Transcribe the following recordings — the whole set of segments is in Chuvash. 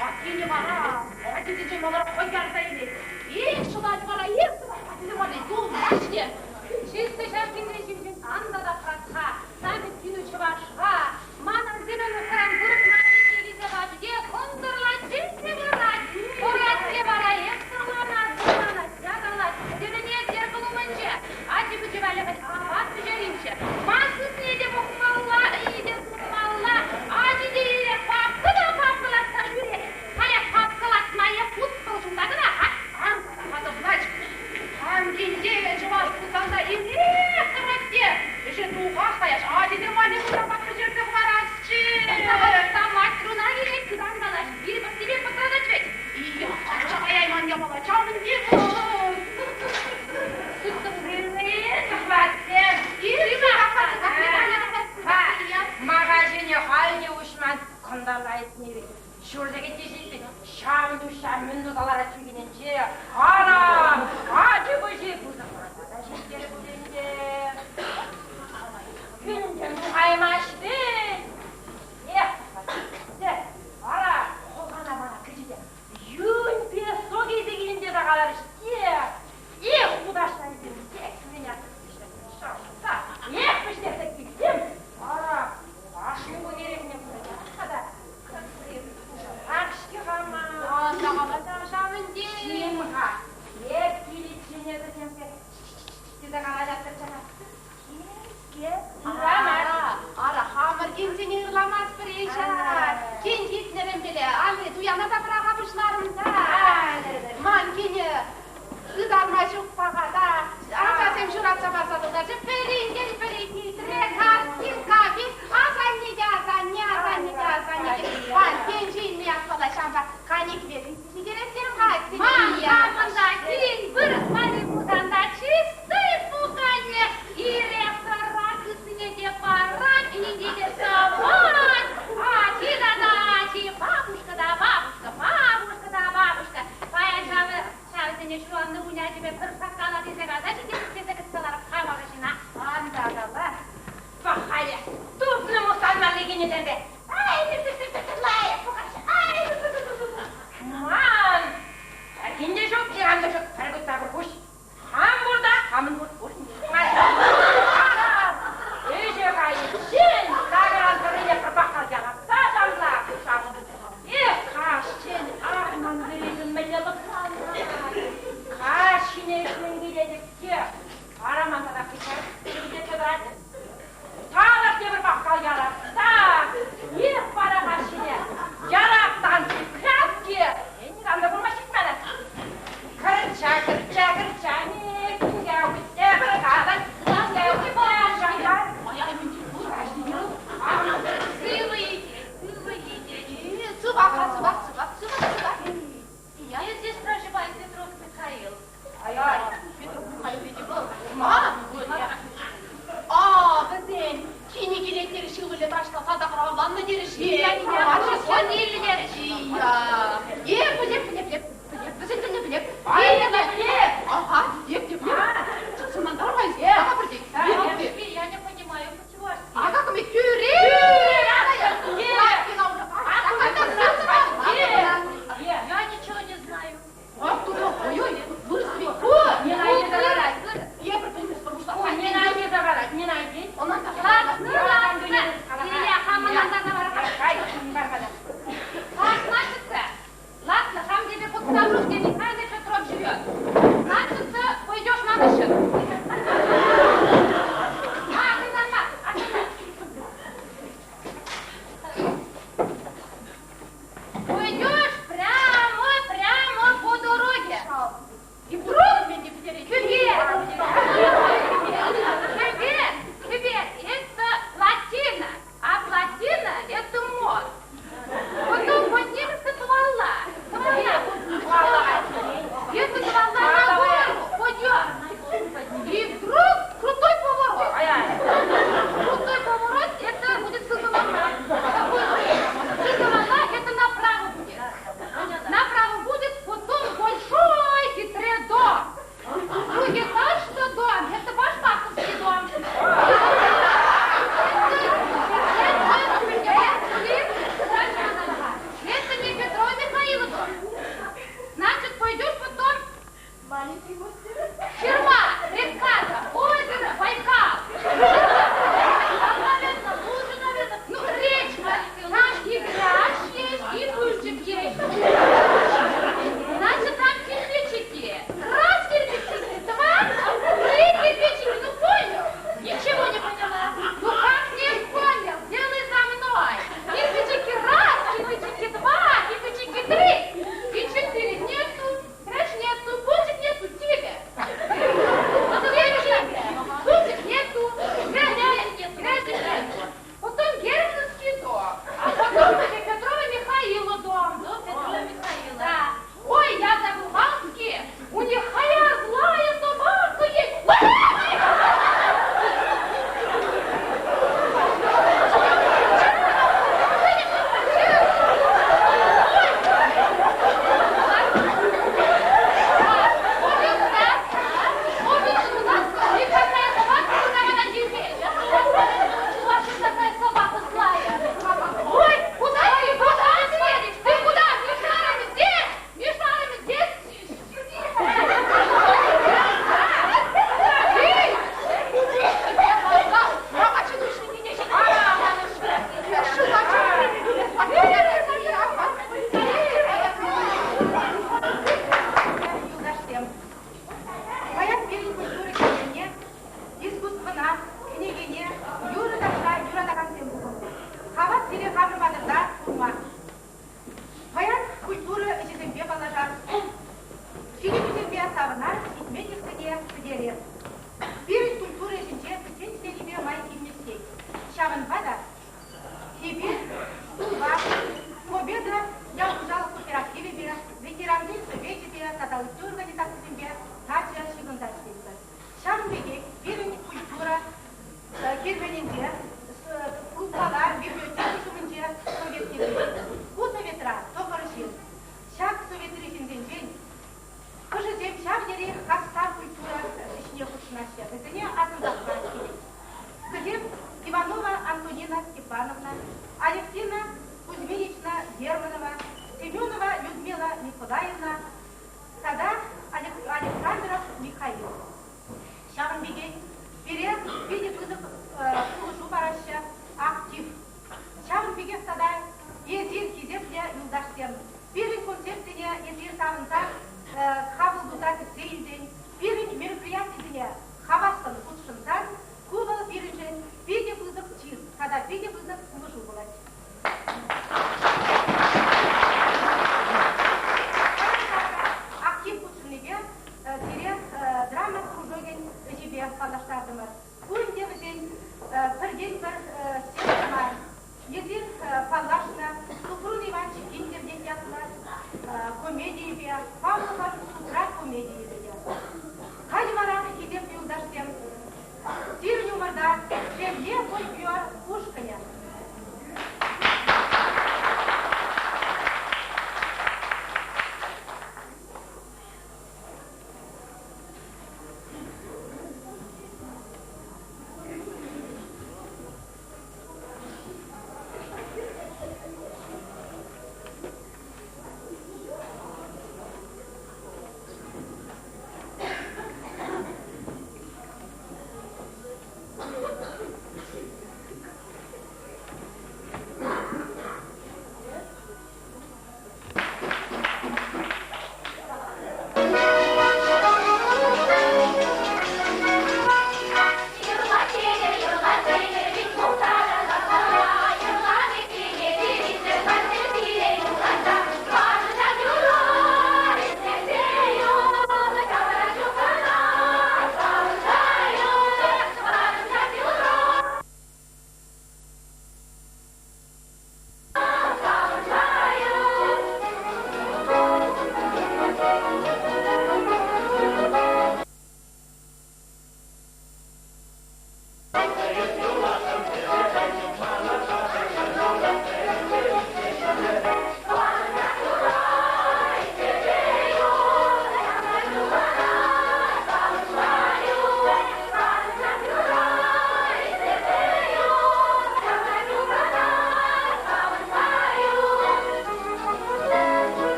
Аттине вара, аттисенчен маларах хӑй ярса илет. Эх, ҫӑлать вара, эх, тӑвать аттине валли юлмасть те. Чисто ҫав кинри ҫинчен ан та тапратха, сан кину чӑвашра. Манӑн сирӗн хран вырӑс маррине илсе пачӗ те кӑнтӑрлаччен те вырать. Пырать те вара эх сӑрланать, сӑрланать, ятарлать. Тӗлӗнет зеркал умӗнче. Ачи-пӑчи валли хӑть апат пӗҫеринччӗ. Ман сысне те пӑхмалла, ӗни те сутмалла. Ачи те ирех папка та папкалатса ҫӳрет. Халех папкалатма е футбол ҫулта кӑна, а? Ан тата Хан килте чӑваш пулсан та ирех тӑрать те ӗҫе тухах каяс. Ачисем валли кушамат пӗҫерсе хӑварасчӗ. Матруна килет, тытан калаҫ. Вилпӑттипе пӑтратать вӗт. Ия, качча каяйман япала, ҫавӑн пек. Магазине халь те уҫман, кӑнтӑрла иртнӗ Ҫур сехет те ҫитмен, ҫавӑн уҫса мӗн туса ларать ӳкӗнӗнче. Ара, ачи-пӑчи пысӑкланса та ҫитерӗ пулин те. Кӳнтен тухаймасть вӗт. Эх, ара, хӑлхана мана кӗчӗ те юн песок илсе килин те каларӗҫ те. Эх, хутаҫна илсем, тек меня шалта. Эх, вӗҫтерсе килсем, ара, кашни кун эрехне пырать-ха та. Ах-ҫке-ха ман. Чим-ха, эп киличчен эсӗ темсе тесе калаҫаттӑрччӗ-ха. Ара, ара, хамӑр кинсене ырламастпӑр-и ҫав? Кин килтнӗренпеле алли туяна та пӑраха пуҫларӑм та. Ман кинӗ ытарма ҫук паха та. Ачасем ҫуратса парса тултарчӗ. Пӗринчен пӗри хитре, картинка пек. Асанне те асанне, асанне те асанне те. Ман пенче илме ятпала ҫавӑнпа каникве ҫитерес терӗм-ха. Ман хамӑн та кин вырӑс валли пулсан та чистый пукане. Ирех тӑрать, ыттине те парать, ӗнене те савать. Ачи тата ачи, бабушка та бабушка, бабушка та бабушка. Паян ҫавӑ ҫавсене ҫуралнӑ кунячӗпе пӗр стакана тесе каласа ҫитерес тесе кӗтсе ларап хамӑр ҫына. Ан та кала. Пӑх-халӗ, тупнӑ мухтанмалли кинӗсемпе. Ай, лайӑх пӑхаҫҫӗ. Ай, ман пӗрин те ҫук, никам та ҫук, пӗр кут та пӗр куҫ. Хам пур та, хамӑн пур. Ӗҫе кайиччен такӑран тӑррине пӗр пахал ялатса ҫамла. Эх, каҫчен, ах, ман вӗренӳ мӗнле лӑпланнӑ. Каҫ ҫине ӗҫмен килетӗп те, Араман тата хыҫа тӗпӗртетсе тӑрать. Талӑк тепӗр пахал ярасса, эх, вара каҫхине яраттан краски, никам та курмасть ҫитмелле. Кӗрча, кӗрча, кӗрча, тепӗр калать. Сывӑ ите, сывӑ ите. Сывах-ха, сывах, сывах, сывах, сывах. Я здесь проживает Петров Михаил. Ай-ай, Петров Михаил ведь вӑл. Ма? А, вӗсен кинӗ килет терӗҫ, ывӑлӗ ташласа та авланнӑ терӗҫ. Ия. Е, пӗлеп, пӗлеп, пӗлеп, пӗлеп, вӗсен тӗлне пӗлеп. Пӗлеп. Ага, еп, еп, еп. Сӑнлантар-ха, ага, пӗртек. Я не понимаю по-чувашски. А как мы тюре?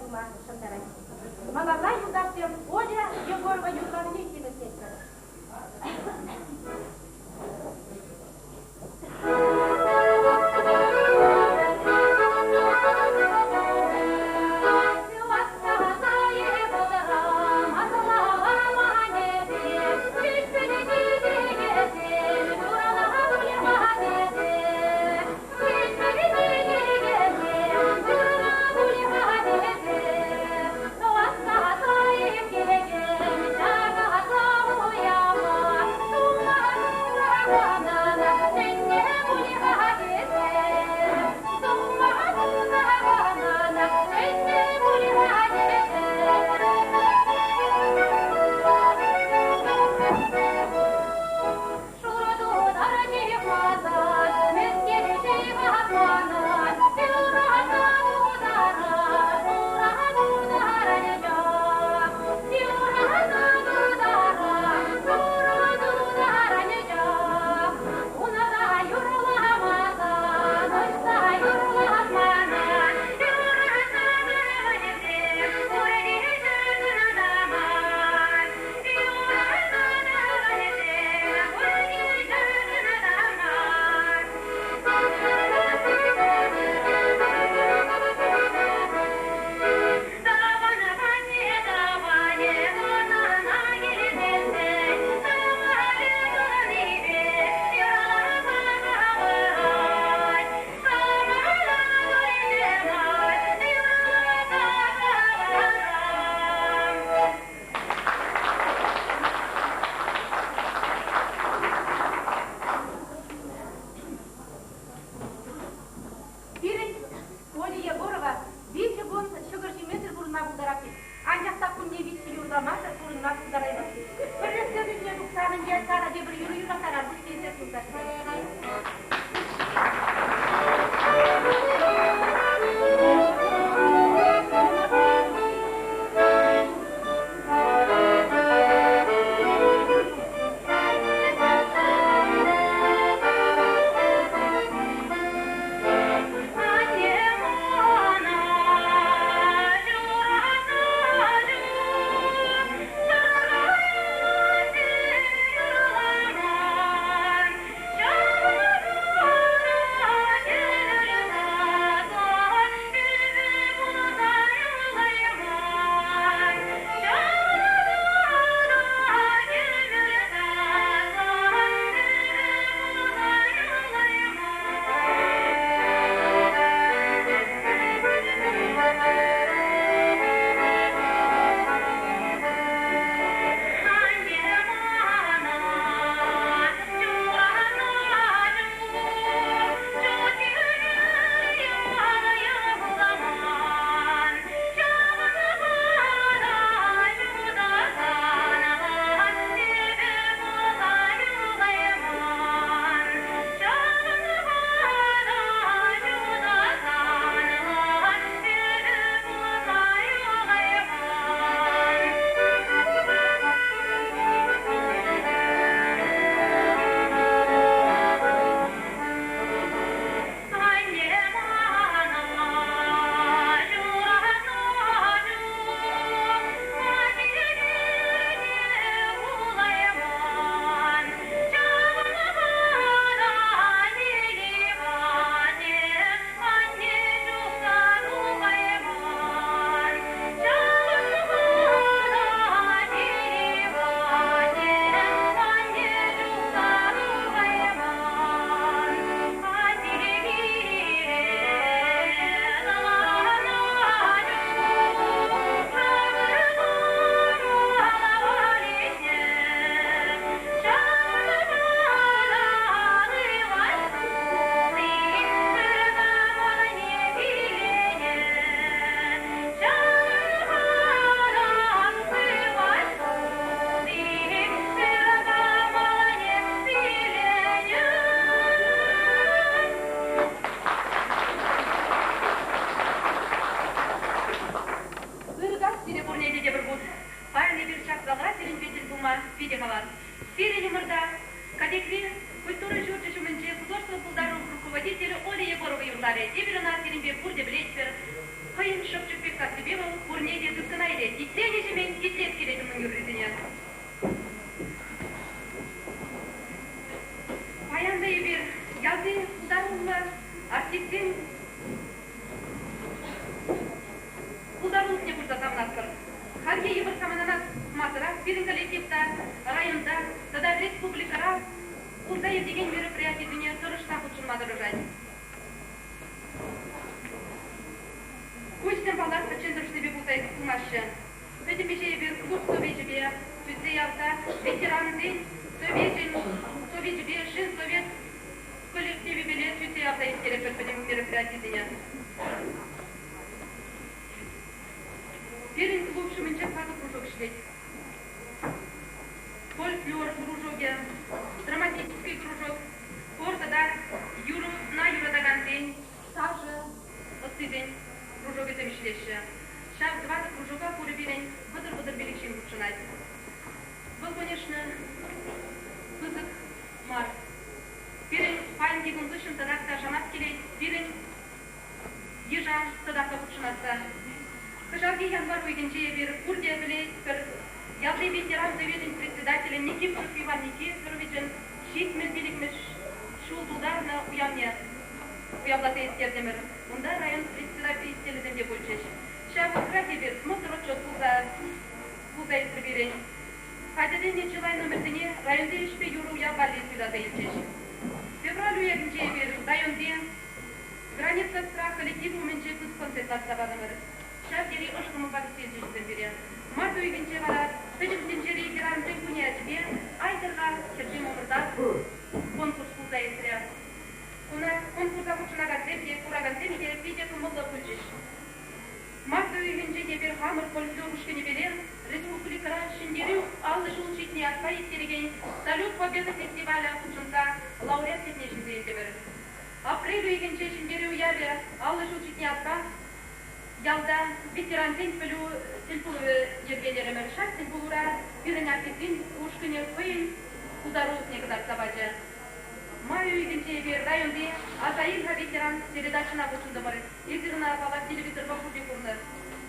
пыма шантарать. Малалла, юлташсем, Оля Егорова юрланине итлеме сӗнетпӗр. Пирӗн Оля Егорова виҫӗ кун ҫӑкӑр ҫимесӗр пурӑнма пултарать. Анчах та кунне виҫҫӗ юрламасӑр пурӑнма пултараймасть. Пӗрре сцена ҫине тухсан ӗнтӗ тата тепӗр юрӑ юрлаттарар пуҫне юлташсем. Ыркас сире пурне те тепӗр хут. Паян эпир ҫак залра сирӗнпе тӗл пулма питӗ хавас. Сирӗн умӑрта Катекри культура ҫурчӗ ҫумӗнче художество пултарулӑх руководителӗ Оля Егорова юрларӗ. Эпир ӑна сирӗнпе пурте пӗлетпӗр. Хӑйӗн шӑпчӑк пек сассипе вӑл пурне те тыткӑна илет, итленӗ-ҫемен итлес килет унӑн юррисене. Паян та эпир ялти пултаруллӑ артистсен пултарулӑхне курса савӑнатпӑр. Хальхи йывӑр саманана пӑхмасӑрах пирӗн коллектив та районта тата республикӑра пулса иртекен мероприятисене тӑрӑшса хутшӑнма тӑрӑшать. Ку ӗҫсем, паллах, пӗччен тӑрӑшнипе пулса пымаҫҫӗ. Пӗтӗм ӗҫе эпир клуб совечӗпе сӳтсе явса ветерансен совечӗн совечӗпе Женсовет коллективӗпеле сӳтсе явса ирттеретпӗр пӗтӗм мероприятисене. Пирӗн клуб ҫумӗнче тӑватӑ кружок ӗҫлет. Фольклор кружокӗ, драматический кружок, хор тата юрӑна юратакансен ташӑ ӑстисен кружокӗсем ӗҫлеҫҫӗ. Ҫав тӑватӑ кружока пурӗ пирӗн 30-35 ҫын хутшӑнать. Вӑл, конечно, пысӑк мар. Пирӗн паянхи кун хыҫҫӑн татах та шанас килет, пирӗн йыша татах та хутшӑнасса. Кӑҫалхи январь уйӑхӗнче эпир пурте пӗлетпӗр, ялти ветеран совечӗн председателӗн Никифоров Иван Никифоровичӑн 75-мӗш ҫул тултарнӑ уявне уявласа ирттертӗмӗр. Унта район председателӗсем те пулчӗҫ. Ҫав вӑхӑтрах эпир смотр-отчет пулса пулса иртрӗ пирӗн. Хатӗрленнӗ чылай номерсене районти ӗҫпе юрӑ уяв валли суйласа илчӗҫ. Февраль уйӑхӗнче эпир районти Граница страха коллектив умӗнче пысӑк концерт лартса патӑмӑр. Ҫав тери ӑшӑ кӑмӑлпа кӗтсе илчӗҫ вӗсем пире. Март уйӑхӗнче вара Пӗтӗм тӗнчери хӗрарӑмсен кунӗ ячӗпе Айтӑр-ха, хӗрсем ӑмӑртар конкурс пулса иртрӗ. Куна конкурса хутшӑнакансем те, куракансем те питӗ кӑмӑллӑ пулчӗҫ. Март уйӑхӗнче эпир хамӑр фольклор ушкӑнӗпеле республикӑра Ҫӗнтерӳ 50 ҫул ҫитнӗ ятпа ирттерекен Салют Победы фестивале хутшӑнса лауреат ятне ҫӗнсе илтӗмӗр. Апрель уйӑхӗнче Ҫӗнтерӳ уявӗ 50 ҫул ҫитнӗ ятпа ялта ветерансен пӗлӳ тӗлпулӑвӗ йӗркелерӗмӗр. Ҫак тӗлпулура пирӗн артистсен ушкӑнӗ хӑйӗн пултарулӑхне кӑтартса пачӗ. Май уйӑхӗнче эпир районти Аса ил-ха ветеран передачӑна хутшӑнтӑмӑр. Эсир ӑна, паллах, телевизорпа пурте курнӑ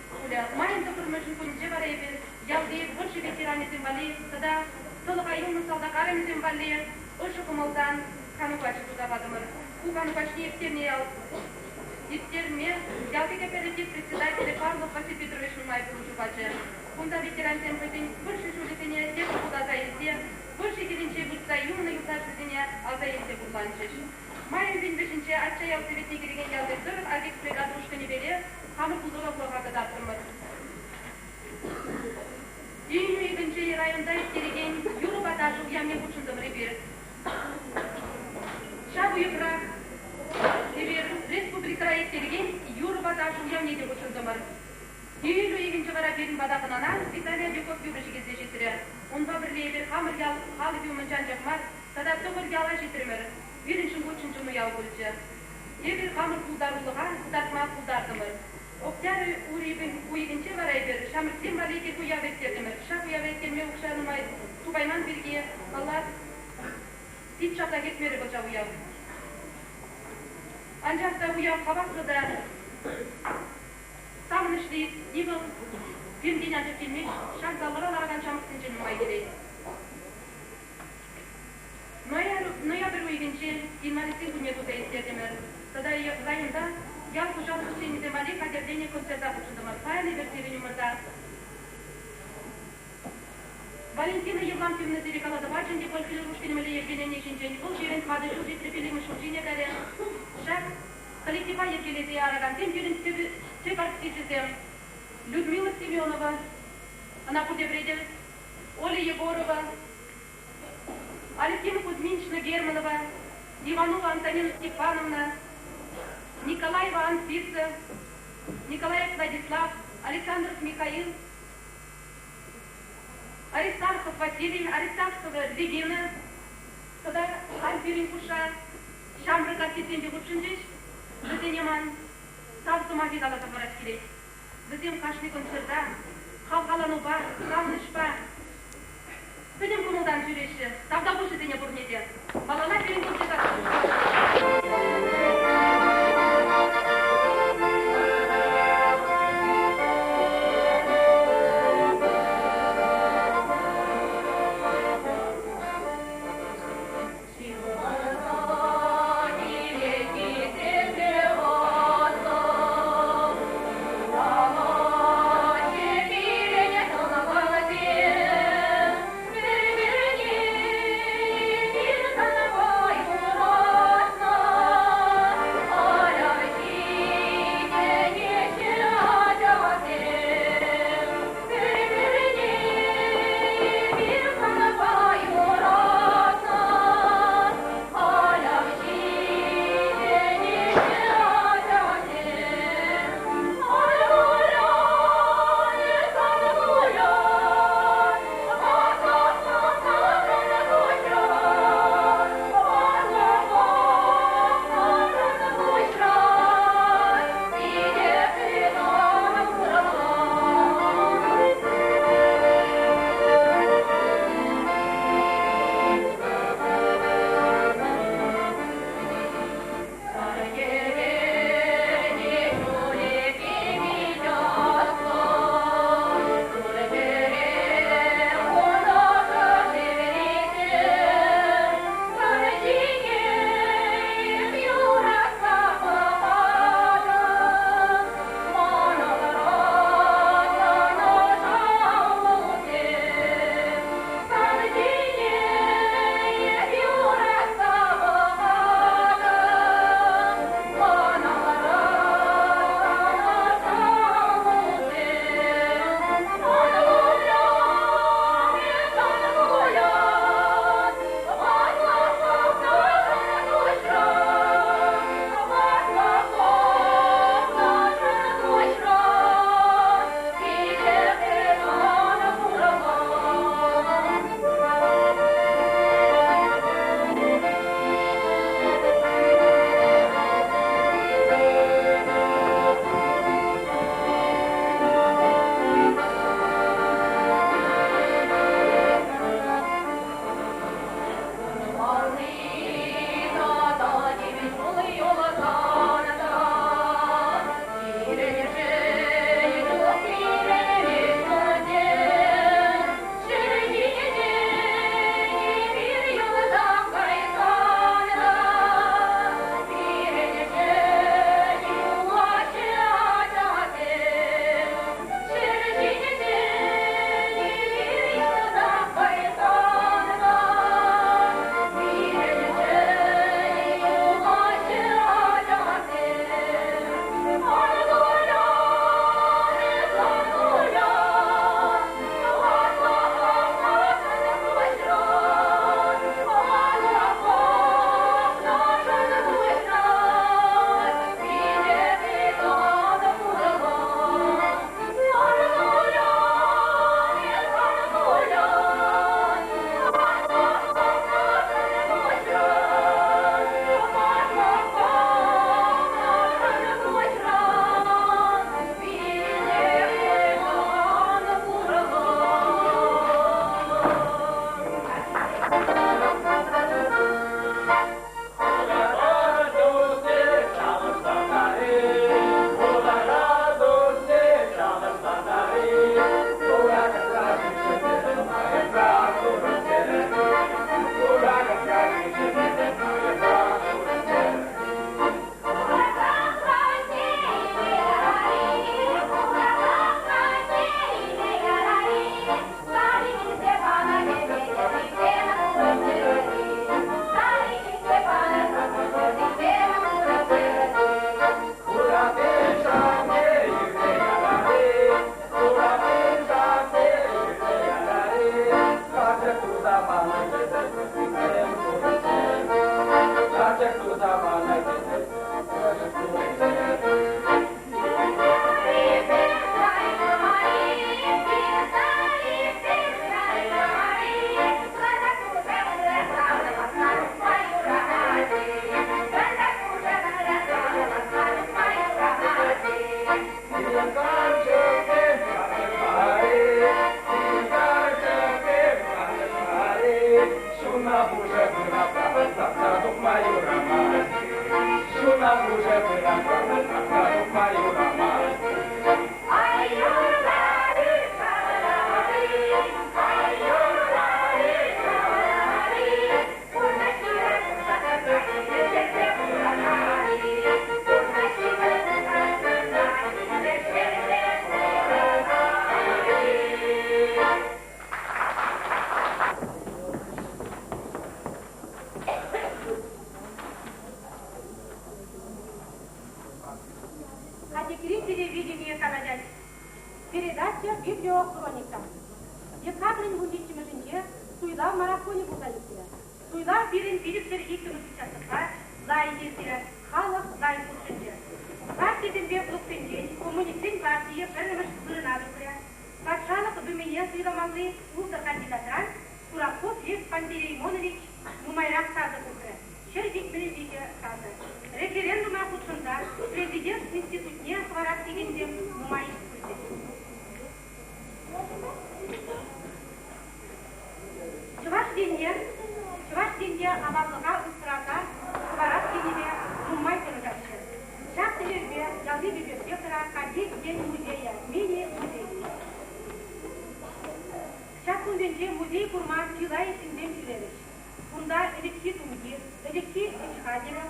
пулӗ. Майӑн тӑххӑрмӗшӗн кунӗнче вара эпир ялти вӑрҫӑ ветеранӗсем валли тата тӑлӑха юлнӑ салтак арӑмӗсем валли ӑшӑ кӑмӑлтан кану каҫӗ туса патӑмӑр. Ку кану каҫне ирттернӗ ял ирттерме ялти кооператив председателӗ Павлов Василий Петрович нумай пулӑшу пачӗ. Кунта ветерансем хӑйсен вӑрҫӑ ҫулӗсене тепӗр хут аса илсе вӑрҫӑ хирӗнче выртса юлнӑ юлташӗсене аса илсе хурланчӗҫ. Май уйӑхӗн вӗҫӗнче Ачча ял советне кӗрекен ялсем тӑрӑх агитбригада ушкӑнӗпеле хамӑр пултарулӑха кӑтартрӑмӑр. Июнь уйӑхӗнче районта ирттерекен юрӑпа ташӑ уявне хутшӑнтӑмӑр эпир. Ҫав уйӑхра эпир республикӑра ирттерекен юрӑпа ташӑ уявне те хутшӑнтӑмӑр. Июль уйӑхӗнче вара пирӗн пата хӑнана Виталий Адюков юрӑҫӑ килсе ҫитрӗ. Унпа пӗрле эпир хамӑр ял халӑхӗ умӗнче анчах мар, тата тӑхӑр яла ҫитрӗмӗр. Пирӗншӗн ку чӑн-чӑн уяв пулчӗ. Эпир хамӑр пултарулӑха кӑтартма пултартӑмӑр. Октябрь уйӑхӗнче вара эпир ҫамрӑксем валли тек уяв ирттертӗмӗр. Ҫак уява ирттерме укҫа нумай тупайман пирки, паллах, пит чаплах иртмерӗ вӑл ҫав уяв. Анчах та уяв хаваслӑ та савӑнӑҫлӑ иртни вӑл пиртен анчах килмест, ҫак залра ларакан ҫамрӑксенчен нумай килет. Ноябрь уйӑхӗнче инвалидсен кунне туса ирттертӗмӗр. Тата районта ял хуҫалӑх ӗҫченӗсем валли хатӗрленӗ концерта хутшӑнтӑмӑр. Паян эпир сирӗн умӑрта Валентина Евлампьевна сире каласа пачӗ ӗнтӗ фольклор ушкӑнӗ мӗнле йӗркеленни ҫинчен. Вӑл пирӗн тӑватӑ ҫул ҫитрӗ, пиллӗкмӗш ҫул ҫине кайрӗ. Ҫак коллектива йӗркелесе яракансем пирӗн тӗп артисчӗсем Людмила Семенова, ӑна пурте пӗлетӗр, Оля Егорова, Алевтина Кузьминична Германова, Иванова Антонина Степановна, Николаева Анфиса, Николаев Владислав, Александров Михаил, Аристархов Василий, Аристархова Регина тата халь пирӗн хушша ҫамрӑк артистсем те хутшӑнчӗҫ. Вӗсене ман тав сӑмахӗ каласа хӑварас килет. Вӗсем кашни концерта хавхаланупа, савӑнӑҫпа пӗтӗм кӑмӑлтан ҫӳреҫҫӗ. Тавтапуҫ вӗсене пурне те. Малалла пирӗн концерта Передача «Библиохроника». Декабрӗн вунҫиччӗмӗшӗнче суйлав марафонӗ пулса иртрӗ. Суйлав пирӗн 502-мӗш участокра лайӑх иртрӗ, халӑх лайӑх хутшӑнчӗ. Партисемпе блоксенчен Коммунистсен партийӗ пӗрремӗш вырӑна тухрӗ. Патшалӑх Думине суйламалли ултӑ кандидатран Кураков Лев Пантелеймонович нумайрах сасӑ пухрӗ, 173 сасӑ. Референдума хутшӑнса Президент институтне хӑварас текенсем нумай пулчӗҫ. Чӑваш Енне Чӑваш Енте аваллӑха усраса хӑварас енӗпе нумай тӑрӑшаҫҫӗ. Ҫак тӗллевпе ялти библиотекӑра Катек ен музейӗ мини-музей уҫнӑ. Ҫак кунсенче музей курма чылай ҫынсем ҫӳрерӗҫ. Кунта ӗлӗкхи тумтир, ӗлӗкхи ӗҫ хатӗрӗ,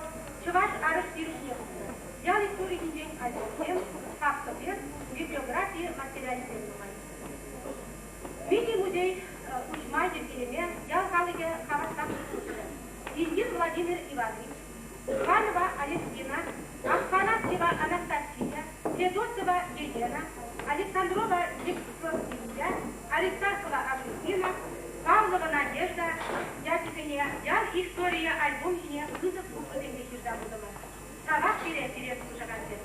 чӑваш арӑш-пирӗшне пухнӑ. Ял историйӗнчен альбомсем, папкӑсем, библиографи материалӗсем нумай. Мини-музей уҫма йӗркелеме ял халӑхӗ хаваспах пулӑшрӗ. Ильин Владимир Иванович, Иванова Алевтина, Афанасьева Анастасия, Федосова Елена, Александрова Евдокия, Аристархова Августина, Павлова Надежда ячӗсене Ял историйӗ альбом ҫине пысӑк буквӑсемпе ҫырса хутӑмӑр. Тавах сире, пире пулӑшакансем!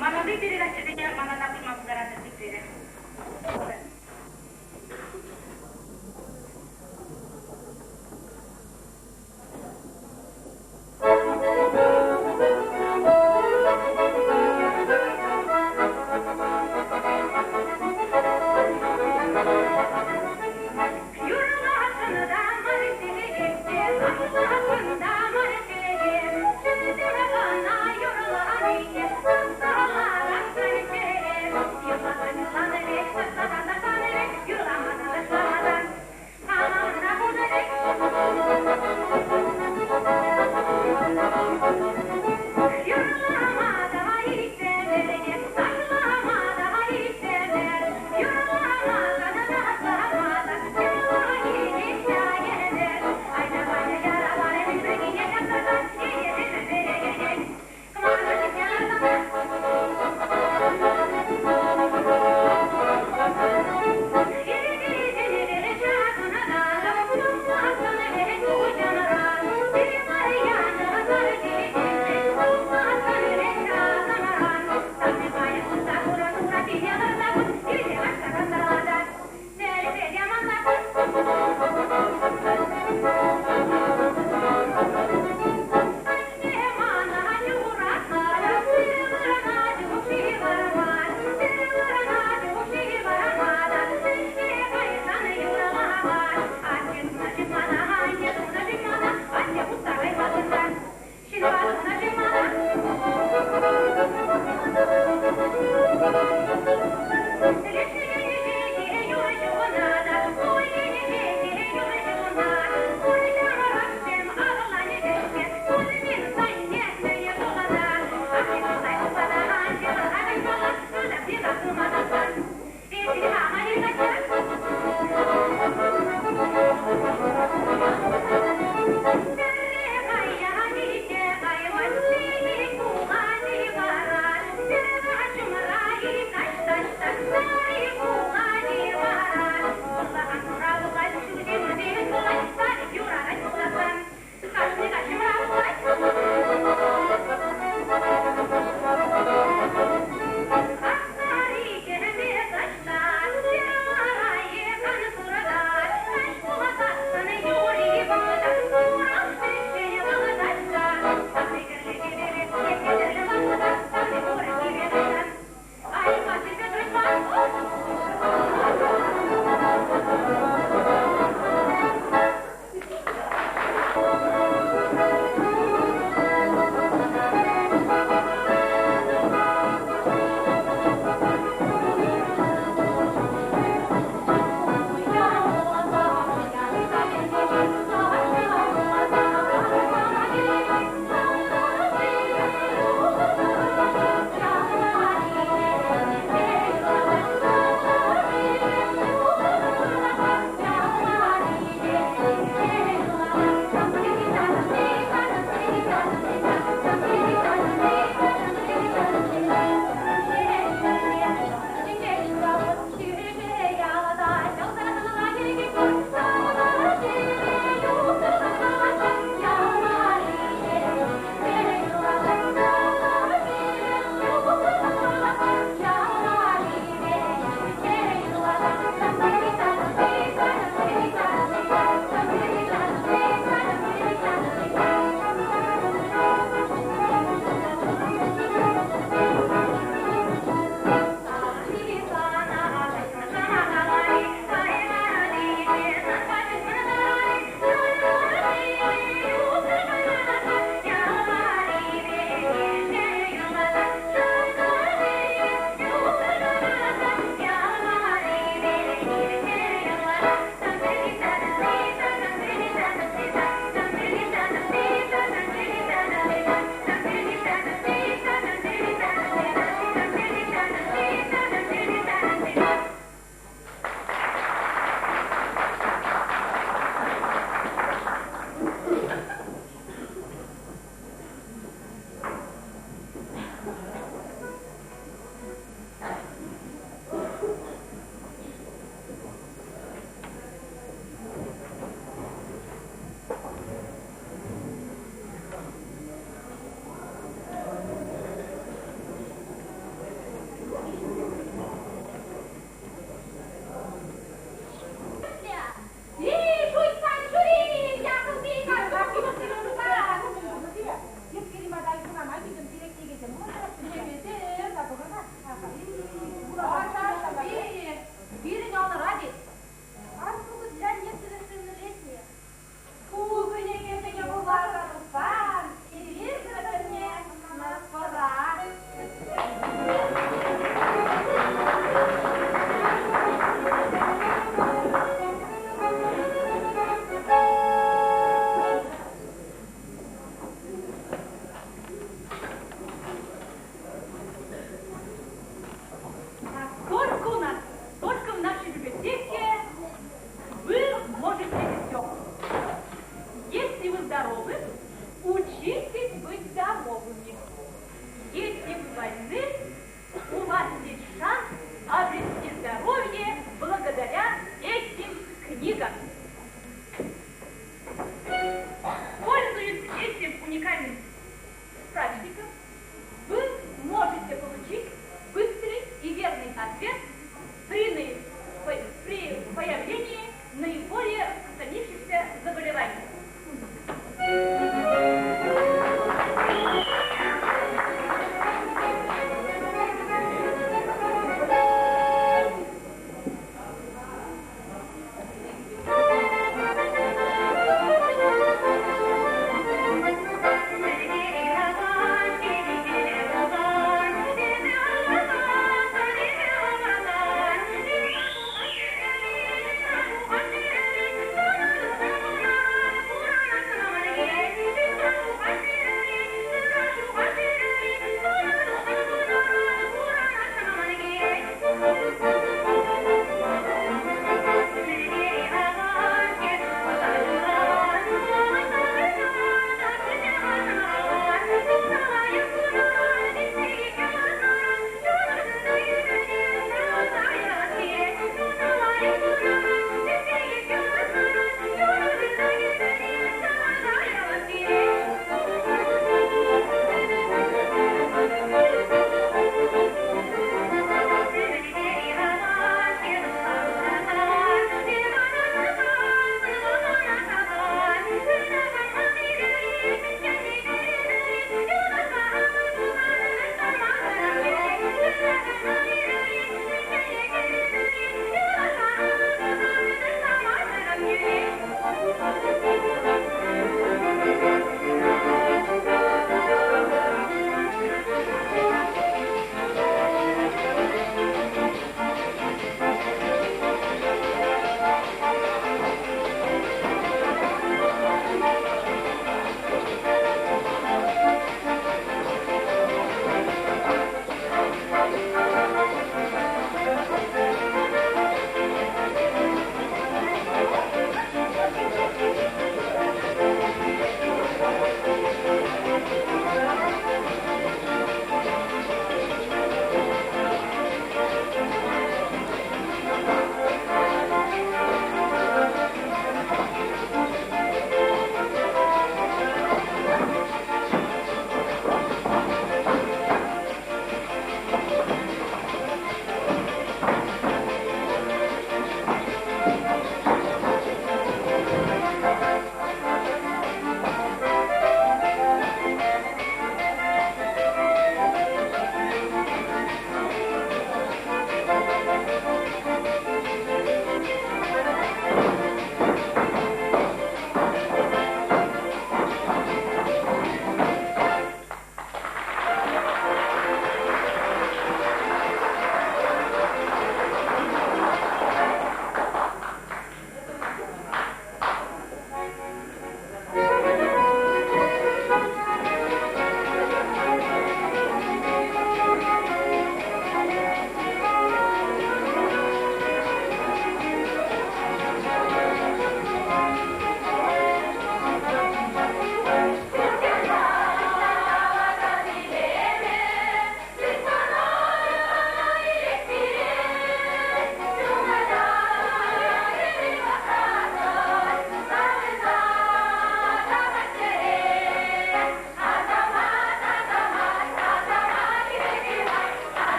Малалли передачӑсене малалла курма пултаратӑр теттерӗ.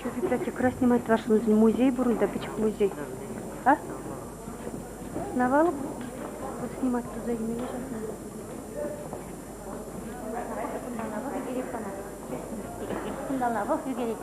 Еще библиотекӑра снимать тӑвасшӑн музей пур унта, пӗчӗк музей. А? Навал вот снимать туса илмелле ҫакна. Кунталла вӑх ӳкерет.